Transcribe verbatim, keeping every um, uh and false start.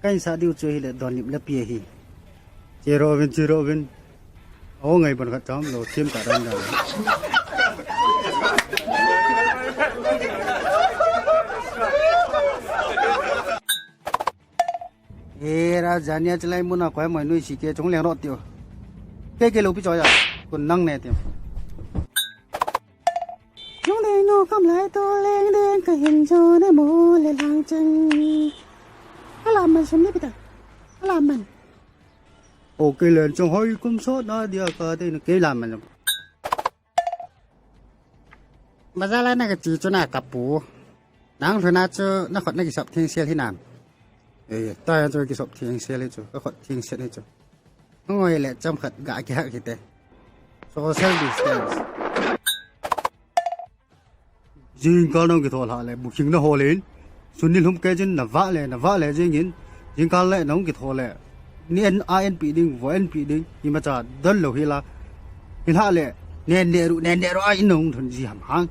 Kahin sah diu chu hile, donlip le pi ahi. Chero vin, chero vin. O ngai bon khat cham lo, thim ta dan dan. Era jania chilai muna koi moi nui si ke chung leng ro tio. Ke ke lo pi cho ya. Kun nang ne tio. Chung ding nu kam lai to leng ding kahin jo ne mo le lang chang. Ala man sum ni pita. Ala man. O ke len chung hoi kum so na dia ka te ke la man. Bazar la na ka chi chu na ka pu. Nang lhuna chu na khut na kisop thing sel hinam. Eh, ta chu kisop thing sel hi chu. Ka khut thing sel hi chu. Ngoi le cham khat ga kihak hite. Social distance. Jingkah nang kitho lha le, booking na hol in. Sun ni lhum kei jin na vah le, na vah le jingin. Jingkah le nang kitho le. Ni en a en pi ding, vo en pi ding. Ima cha don lo hi la. Hi lha le. Nen ne ru, nen ne ru a in nong thun ji ham hang.